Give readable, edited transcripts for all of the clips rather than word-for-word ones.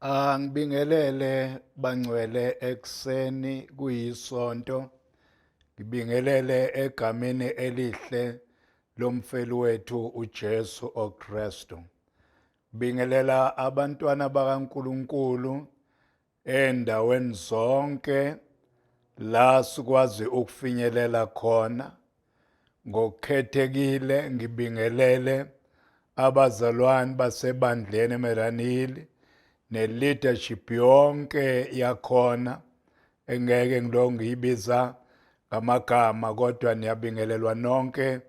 Angibingelele bangcwele ekuseni kuyisonto ngibingelele egameni elihle lomfeli wethu uJesu oKristu. Bingelela abantwana bakaNkuluNkulu endaweni zonke la sikwazi ukufinyelela khona. Ngokukhethekile ngibingelele abazalwane basebandleni eMeranili ne-leadership yonke yakhona engeke ngilokhu ngiyibiza ngamagama kodwa niyabingelelwa nonke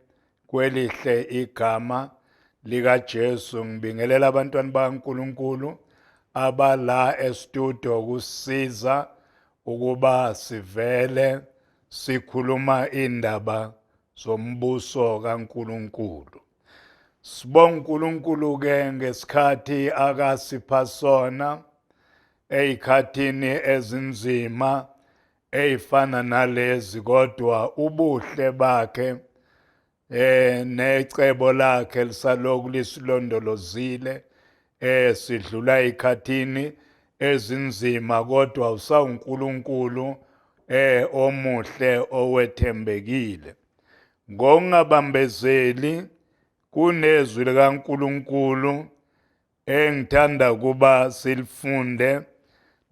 kwelihle igama likaJesu. Ngibingelela abantwana bakaNkuluNkulu abala estudio kusiza ukuba sivele sikhuluma indaba zombuso kaNkuluNkulu. Sibonga uNkulunkulu ke ngesikhathi akasipha sona eyikhathini ezinzima eyifana nalezi kodwa ubuhle bakhe eh necebo lakhe lisaloku lisilondolozile eh sidlula ikhathini ezinzima kodwa usawuNkulunkulu eh omuhle owethembekile ngokungabambezeli kunezwi likaNkulunkulu engithanda ukuba silifunde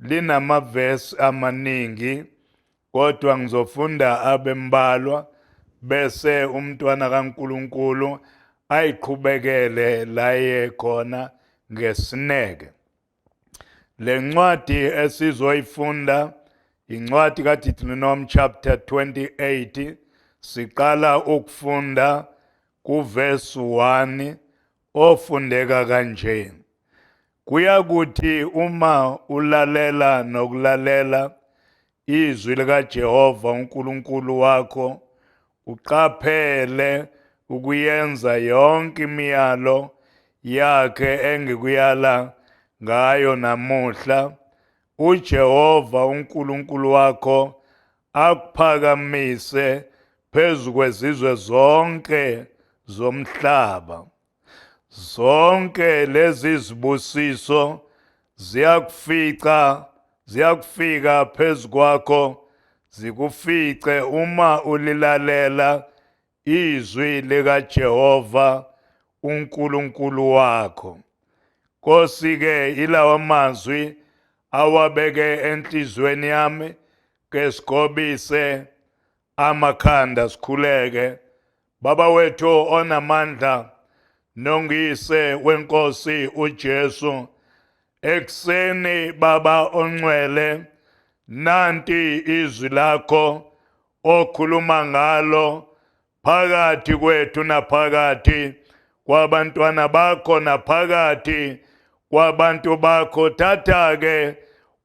linamavesi amaningi kodwa ngizofunda abembalwa bese umntwana kaNkuluNkulu ayiqhubekele laye khona ngesineke. Le ncwadi esizoyifunda incwadi kaDeuteronomy chapter 28 siqala ukufunda kuverse 1 ofundeka kanje. Kuyakuthi uma ulalela nokulalela izwi likaJehova uNkulunkulu wakho, uqaphele ukuyenza yonke imiyalo yakhe engikuyala ngayo namuhla, uJehova uNkulunkulu wakho akuphakamise phezu kwezizwe zonke zomhlaba. Zonke lezi zibusiso ziyakufica ziyakufika phezu kwakho zikufice uma ulilalela izwi likaJehova uNkulunkulu wakho. Nkosi ke ilawa mazwi awabeke enhlizweni yami ke sigobise amakhanda sikhuleke. Baba wethu onamandla nongise wenkosi uJesu, ekuseni Baba ongcwele, nanti izwi lakho okhuluma ngalo phakathi kwethu naphakathi kwabantwana bakho naphakathi kwabantu bakho. Thatha-ke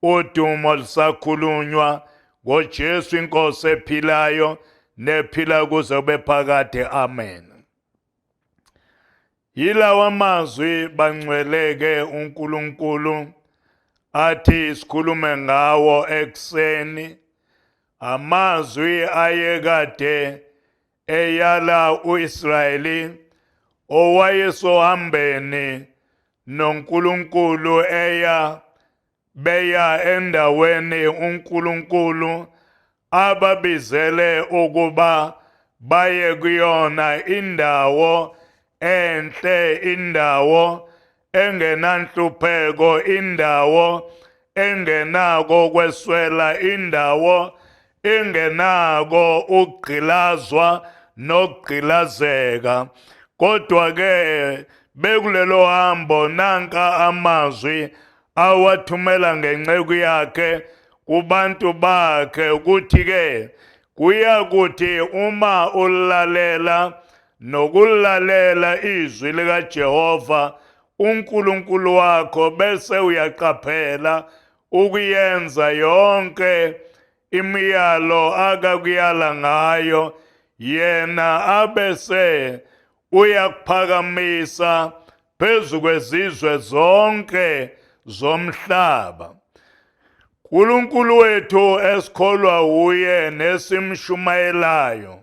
udumo lisakhulunywa ngoJesu inkosi ephilayo nephila kuze kube phakade. Amen. Yilawa mazwi bangcweleke uNkulunkulu athi sikhulume ngawo ekuseni, amazwi ayekade eyala uIsrayeli owayesohambeni noNkulunkulu eya beya endaweni uNkulunkulu ababizele ukuba baye kuyona, indawo enhle, indawo engenanhlupheko, indawo engenako kweswela, indawo engenako ukugqilazwa nokugqilazeka. Kodwa ke bekulelo hambo nanka amazwi awathumela ngenceku yakhe kubantu bakhe ukuthi ke kuyakuthi uma ulalela nokulalela izwi likaJehova uNkulunkulu wakho bese uyaqaphela ukuyenza yonke imiyalo akakuyala ngayo yena abese uyakuphakamisa phezu kwezizwe zonke zomhlaba. Nkulunkulu wethu esikholwa uye nesimshumayelayo.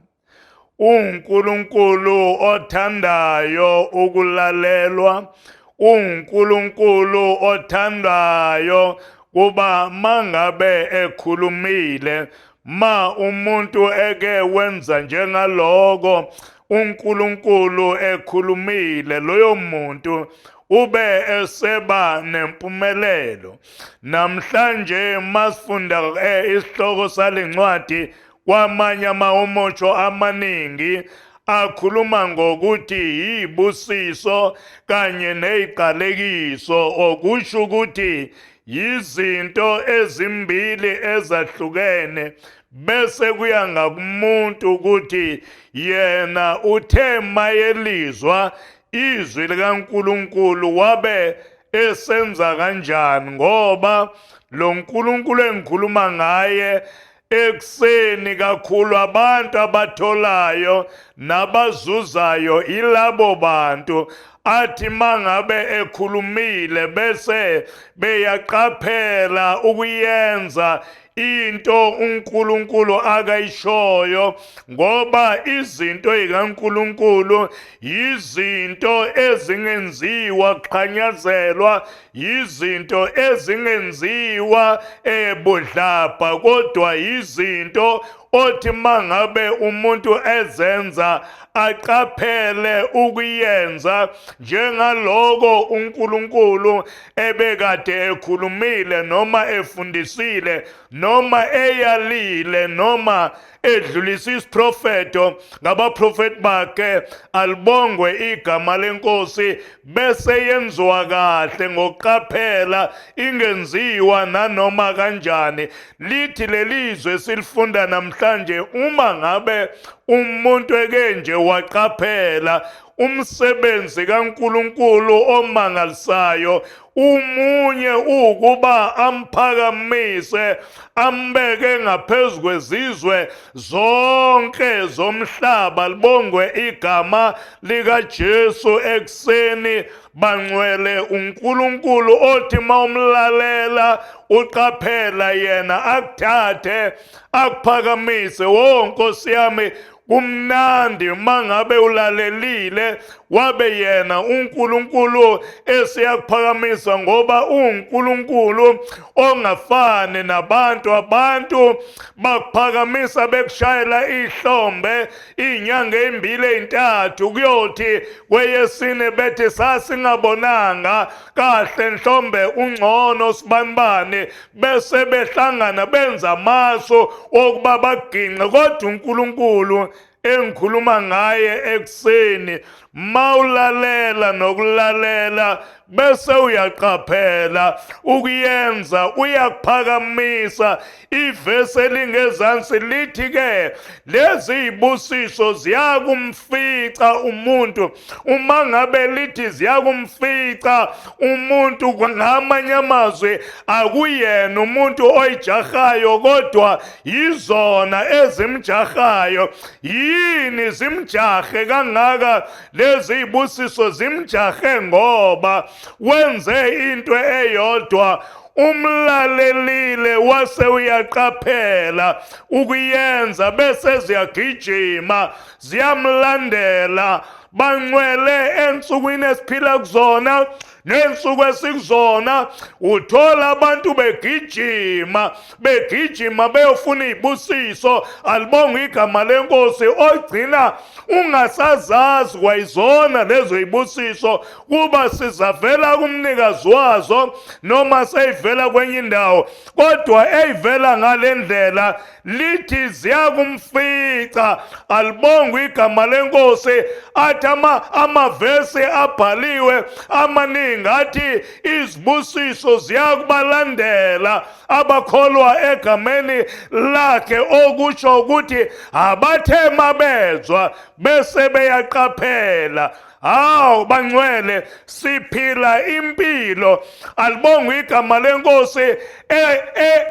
uNkulunkulu othandayo ukulalelwa, uNkulunkulu othandayo kuba mangabe ekhulumile. Ma umuntu eke wenza njengaloko uNkulunkulu ekhulumile, loyo muntu ube eseba nempumelelo. Namhlanje masifunda isihloko salencwadi, kwamanye amahomotsho amaningi akhuluma ngokuthi yibusiso kanye neziqalekiso, okusho ukuthi yizinto ezimbili ezahlukene, bese kuya ngakumuntu ukuthi yena uthe mayelizwa izwi likaNkulunkulu wabe esenza kanjani, ngoba lo Nkulunkulu engikhuluma ngaye ekuseni kakhulu abantu abatholayo nabazuzayo ilabo bantu athi mangabe ekhulumile bese beyaqaphela ukuyenza into uNkulunkulu akayishoyo, ngoba izinto zikaNkulunkulu yizinto ezingenziwa kuqhanyazelwa, yizinto ezingenziwa ebudlabha, kodwa yizinto othi mangabe umuntu ezenza aqaphele ukuyenza njengaloko uNkulunkulu ebekade ekhulumile noma efundisile noma eyalile noma edlulisa isiprofeto ngabaprofeti bakhe. Alibongwe igama lenkosi, bese yenziwa kahle ngokuqaphela, ingenziwa nanoma kanjani. Lithi lelizwe esilifunda namhlanje, uma ngabe umuntu eke nje waqaphela umsebenzi kaNkulunkulu omangalisayo, umunye ukuba amphakamise ambeke ngaphezu kwezizwe zonke zomhlaba. Libongwe igama likaJesu ekuseni bangcwele. uNkulunkulu othi mawumlalela uqaphela yena akuthathe akuphakamise. Wo Nkosi yami, kumnandi mangabe ulalelile wabe yena uNkulunkulu esiyakuphakamisa, ngoba uNkulunkulu ongafani nabantu. Abantu bakuphakamisa bekushayela ihlombe inyanga ezimbili ezintathu, kuyothi kweyesine bethi sasingabonanga kahle, nhlombe ungcono sibanibani, bese behlangana benza amasu okuba baginqe. Kodwa uNkulunkulu engikhuluma ngaye ekuseni, mawulalela nokulalela bese uyaqaphela ukuyenza, uyakuphakamisa. Ivesi elingezansi lithi ke lezi zibusiso ziyakumfica umuntu. Uma ngabe lithi ziyakumfica umuntu, ngamanye amazwi akuyena umuntu oyijahayo, kodwa yizona ezimjahayo. Yini zimjahe kangaka lezi zibusiso? Zimjahe ngoba wenze into eyodwa, umlalelile wase uyaqaphela ukuyenza, bese ziyagijima ziyamlandela. Bangcwele, ensukwini esiphila kuzona nensuku esikuzona, uthola abantu begijima begijima beyofuna izibusiso. Alibonga igama lenkosi, ogcina ungasazazi kwayizona lezo zibusiso kuba sizavela kumnikazi wazo noma seyivela kwenye indawo, kodwa eyivela ngalendlela lithi ziyakumfica. Alibongwe igama lenkosi. Athi amavesi abhaliwe amaningi athi izibusiso ziyakubalandela abakholwa egameni lakhe, okusho ukuthi abathe mabezwa bese beyaqaphela. Hawu bangcwele, siphila impilo, alibongwe igama lenkosi,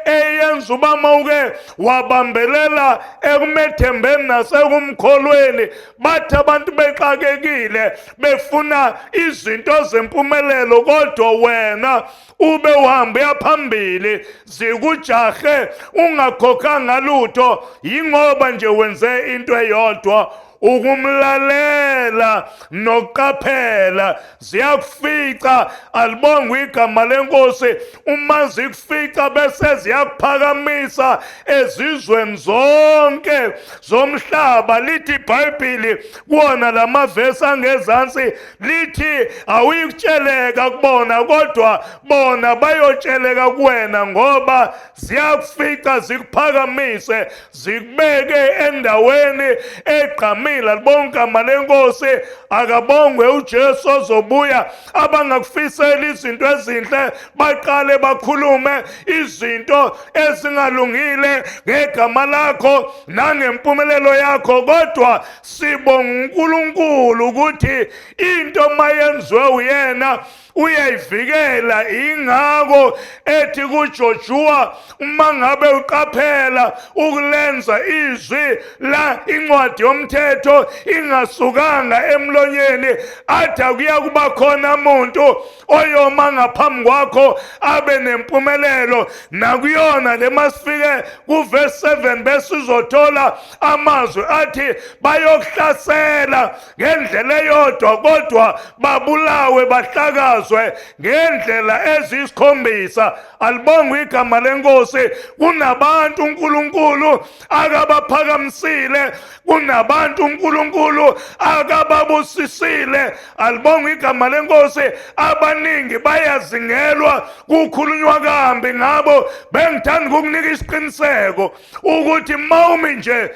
eyenza uba mawuke wabambelela ekumethembeni nasekumkholweni. Bathi abantu bexakekile befuna izinto zempumelelo, kodwa wena ube uhambe uyaphambili, zikujahe ungakhokhanga lutho, yingoba nje wenze into eyodwa. Ukumlalela nokuqaphela ziyakufica. Alibongwe igama lenkosi. Uma zikufica bese ziyakuphakamisa ezizweni zonke zomhlaba. Lithi iBhayibheli kuwona lamavesi angezansi, lithi awuyikutsheleka kubona, kodwa bona bayotsheleka kuwena, ngoba ziyakufica zikuphakamise zikubeke endaweni egqamile. Alibonke igama lenkosi. Akabongwe uJesu ozobuya. Abangakufiseli izinto ezinhle baqale bakhulume izinto ezingalungile ngegama lakho nangempumelelo yakho, kodwa sibonga uNkulunkulu ukuthi into mayenziwe uyena uyayivikela. Ingakho ethi kuJoshua, uma ngabe uqaphela ukulenza izwi la incwadi yomthetho ingasukanga emlonyeni, athi akuya kuba khona umuntu oyoma ngaphambi kwakho abe nempumelelo. Nakuyona le masifike kuverse 7 bese uzothola amazwi athi bayokuhlasela ngendlela eyodwa, kodwa babulawe bahlakazwe ngendlela eziyisikhombisa. Alibongwe igama lenkosi. Kunabantu uNkulunkulu akabaphakamisile, kunabantu uNkulunkulu akababusisile. Alibongwe igama lenkosi. Abaningi bayazingelwa, kukhulunywa kambi ngabo. Bengithanda ukukunika isiqiniseko ukuthi mawumi nje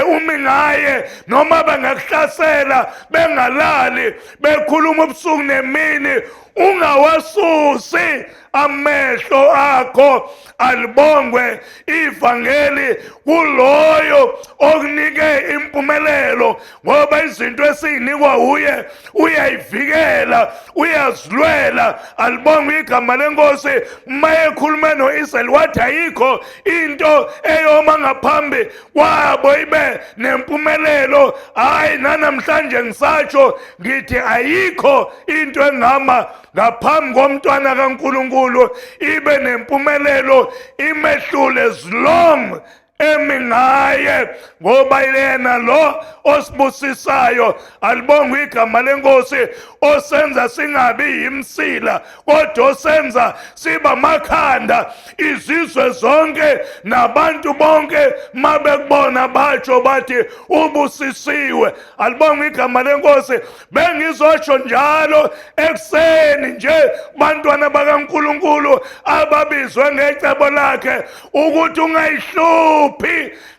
umi ngaye, noma bangakuhlasela bengalali bekhuluma ubusuku nemini, ungawasusi amehlo akho. Alibongwe ivangeli kuloyo okunike impumelelo, ngoba izinto esiyinikwa uye uyayivikela, uyazilwela. Alibongwe igama lenkosi. Mayekhuluma noIsrael wathi ayikho into eyoma ngaphambi kwabo ibe nempumelelo. Hayi, nanamhlanje ngisatsho ngithi ayikho into engama ngaphambi komntwana kaNkuluNkulu ibe nempumelelo, imehlule as long emi ngaye, ngoba yena lo osibusisayo. Alibongwe igama lenkosi, osenza singabi yimsila, kodwa osenza siba makhanda. Izizwe zonke nabantu bonke mabekubona batsho bathi ubusisiwe. Alibongwe igama lenkosi. Bengizosho njalo ekuseni nje, bantwana bakaNkuluNkulu ababizwe ngecebo lakhe, ukuthi ungayihluphi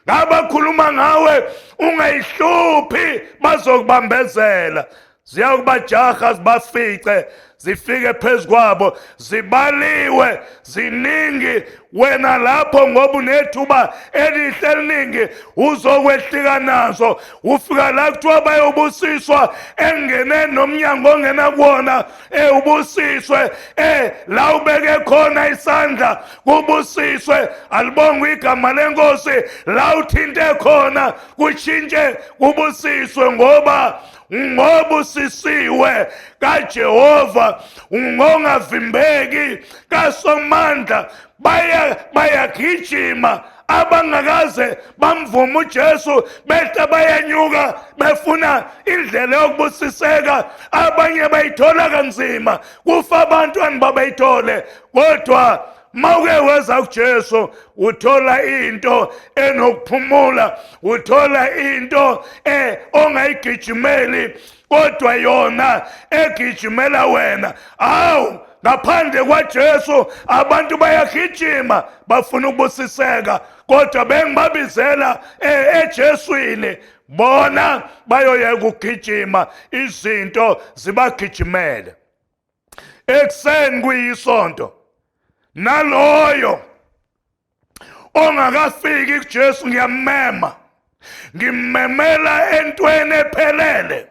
ngabakhuluma ngawe, ungayihluphi, bazokubambezela. Ziyakubajaha zibafice, zifike phezu kwabo. Zibaliwe, ziningi. Wena lapho ngoba unethuba elihle eliningi uzokwehlika nazo. Ufika la kuthiwa bayobusiswa, engene nomnyango ongena kuwona ubusiswe, la ubeke khona isandla kubusiswe. Alibongwe igama lenkosi. La uthinte khona kutshintshe kubusiswe, ngoba ngobusisiwe kaJehova, ngongavimbeki kaSomandla. Bayagijima abangakaze bamvuma uJesu, behla bayanyuka befuna indlela yokubusiseka. Abanye bayithola kanzima, kufa abantu anibabayithole, kodwa mawuke weza kuJesu uthola into enokuphumula, uthola into ongayigijimeli, kodwa yona egijimela wena. Awu, ngaphandle kwaJesu abantu bayagijima bafuna ukubusiseka, kodwa bengibabizela eJeswini, bona bayoyeka ukugijima, izinto zibagijimele. Ekuseni kuyisonto, naloyo ongakafiki kuJesu ngiyamema, ngimmemela entweni ephelele.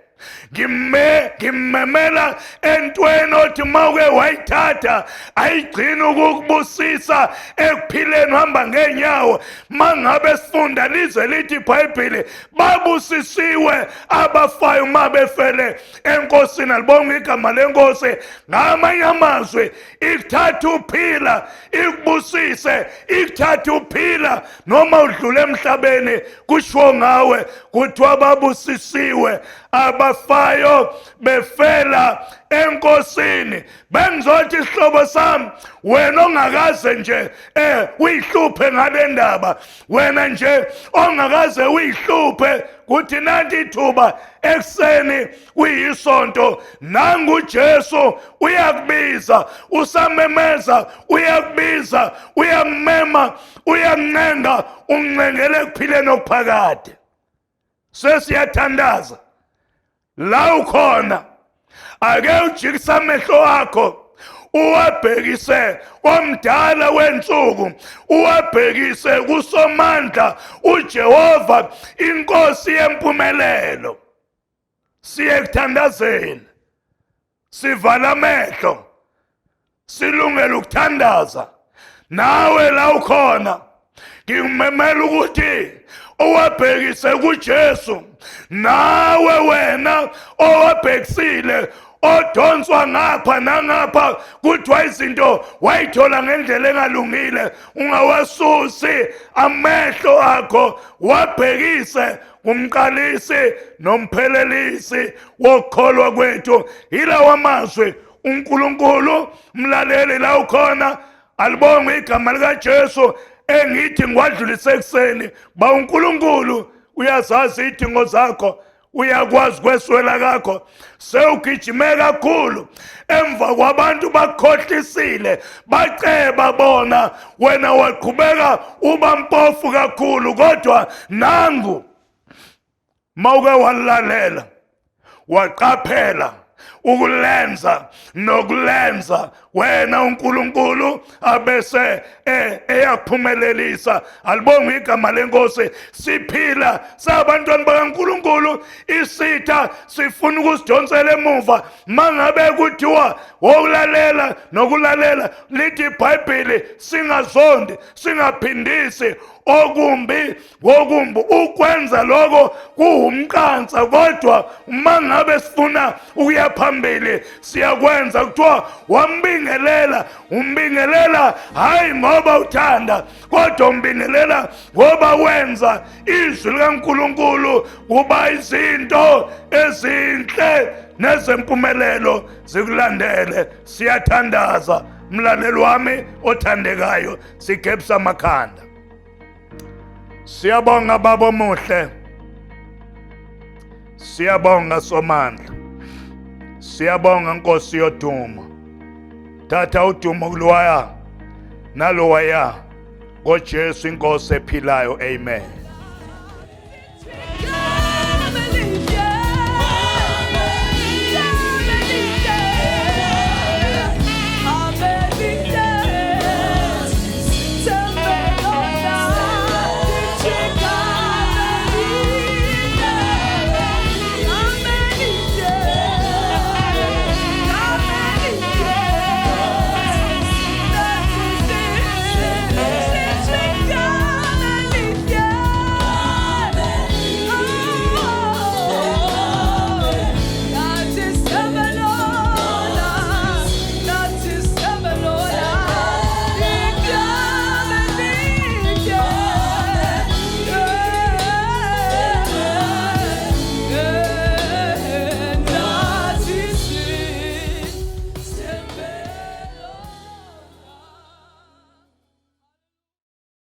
Ngime ngimemela entweni othi mawuke wayithatha ayigcina ukukubusisa ekuphileni uhamba ngeenyawo. Mangabe sifunda lize lithi iBhayibheli babusisiwe abafayo uma befele enkosini. Alibonga igama lenkosi. Ngamanye amazwi ikuthatha uphila ikubusise, ikuthatha uphila noma udlule emhlabeni kushiwo ngawe kuthiwa babusisiwe abafayo befela enkosini. Bengizothi isihlobo sami, wena ongakaze nje uyihluphe ngale ndaba, wena nje ongakaze uyihluphe kuthi nanti ithuba ekuseni kuyisonto, nangu Jesu uyakubiza, usamemeza, uyakubiza, uyakumema, uyakuncenga, uncengele ekuphileni okuphakade. Sesiyathandaza la ukhona, ake ujikise amehlo akho uwabhekise komdala wensuku, uwabhekise kusomandla uJehova inkosi yempumelelo. Siye kuthandazeni, sivala amehlo, silungele ukuthandaza. Nawe la ukhona ngimemela ukuthi owabhekise kuJesu, nawe wena owabhekisile odonswa ngapha nangapha kuthiwa izinto wayithola ngendlela engalungile, ungawasusi amehlo akho, wabhekise kumqalisi nomphelelisi wokukholwa kwethu. Yilawa mazwi uNkulunkulu mlaleli la ukhona, alibongwe igama likaJesu engithi ngiwadlulise ekuseni. Ba uNkulunkulu uyazazi idingo zakho, uyakwazi kweswela kakho. Sewugijime kakhulu emva kwabantu, bakhohlisile, baceba bona, wena waqhubeka uba mpofu kakhulu. Kodwa nangu mawuke walalela waqaphela ukulenza nokulenza wena uNkulunkulu abese eyakuphumelelisa. Alibongwe igama lenkosi. Siphila sabantwana bakaNkulunkulu, isitha sifuna ukusidonsela emuva. Mangabe kuthiwa wokulalela nokulalela, lithi iBhayibheli singazondi, singaphindisi okumbi ngokumbi. Ukwenza lokho kuwumqansa, kodwa uma ngabe sifuna ukuya phambili siyakwenza. Kuthiwa wambingelela, umbingelela hayi ngoba uthanda, kodwa umbingelela ngoba wenza izwi likaNkulunkulu kuba izinto ezinhle nezempumelelo zikulandele. Siyathandaza mlaleli wami othandekayo, sigebisa amakhanda. Siyabonga baba omuhle, siyabonga Somandla, siyabonga Nkosi yodumo. Thatha udumo kulowaya nalowaya, ngoJesu inkosi ephilayo, amen.